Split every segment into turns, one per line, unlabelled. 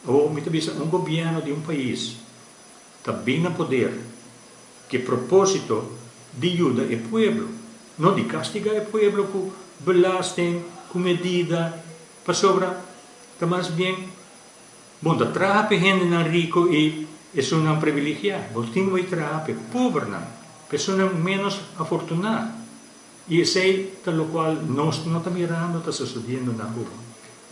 Awor mi ta bisa un gobierno di un pais ta bin na poder cu e proposito di yuda e pueblo, no di castiga e pueblo cu belasting, cu medida, pasobra ta mas bien bon ta traha p'e hendenan rico y esunnan privilegia, bo tin cu bay traha p'e pobernan, p'e esunnan menos afortuna. Y esey ta locual nos no ta mirando ta sucediendo na Aruba.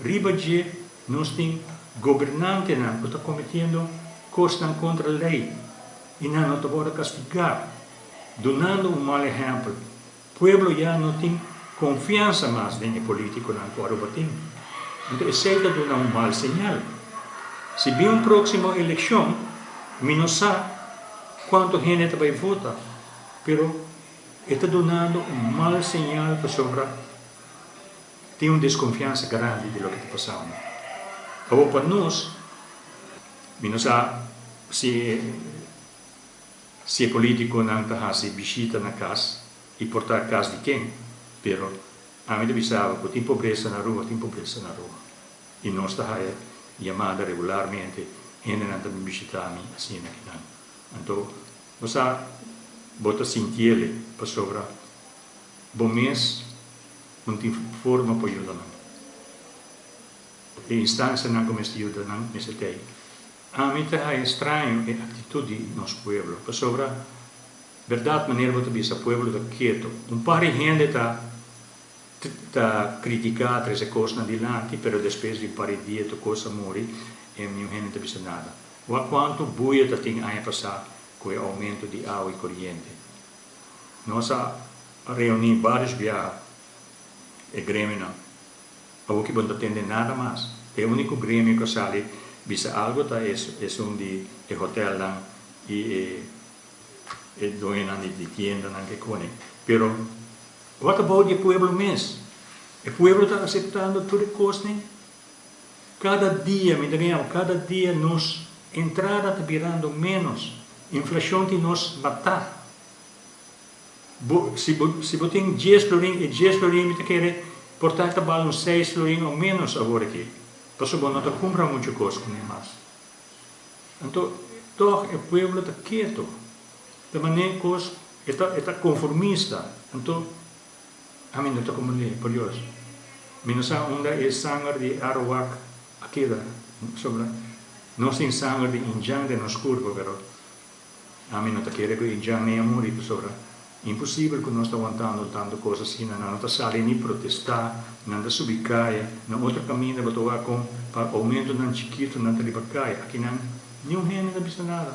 Riba dje nos tin gobernantenan cu ta cometiendo cosnan contra ley y nan no ta wordo castiga, dunando un mal ehempel. Pueblo ya no tin confiansa mas den e politiconan cu Aruba tin. Anto esey ta duna un mal señal. Si bin un proximo eleccion, mi no sa cuanto hende ta bay vota, pero E ta dunando un mal señal pasobra tin un desconfiansa grandi di loke ta pasando. Awor pa nos, mi no sa si si e politiconan ta haci bishita na cas y por ta cas di ken, pero ami ta bisaba cu tin pobresa na Aruba, tin pobresa na Aruba. Y nos ta haya yamada regularmente, hendenan ta bin bishita mi asina kinan. Anto Bo sa bo ta sintiele pasobra bo mes no tin forma pa yuda nan. E instancianan cu mester yuda nan mester ta ey. Ami ta haya straño e actitud di nos pueblo pasobra berdad manera bo ta bisa pueblo ta keto. Un par di hende ta ta critica trece cosnan dilanti pero despues di un par di dia tur cos a muri en niun hende ta bisa nada. Wak kuantu buya ta tin aña pasá ku e oumento di awa i koriente. Nos a reuní vários biaha e gremionan. Awoki bo no ta tende nada mas. E úniko gremio ku a sali bisa algu ta esun di e hotèlnan i e doñonan di tiendanan ke kone. Pero what about di e pueblo mes? E pueblo ta aseptando tur e kosnan? Kada dia, mi ta gana, kada dia nos entrada ta birando ménos. Inflashon tin nos matá. Bo, si bo, si bo tin dies florin, e dies florin mi ta kere por ta ta bal un seis florin o ménos awor aki, pasobra bo no ta kumpra muchu kos kuné mas. Anto, tòg e pueblo ta keto. Ta manera kos, e ta, e ta konformista. Anto, Ami no ta komprendé, por Dios. Mi no sa unda e sanger di Arawak a keda, pasobra nos tin sanger di indjan den nos kurpo, pero ami no ta kere ku indjan ni a muri, pasobra imposibel ku nos ta wantando tantu kos asina. Nan no ta sali ni protestá, nan ta subi kaya, na otro kaminda bo ta wak kon pa oumentonan chikitu nan ta riba kaya. Akinan niun hende ta bisa nada.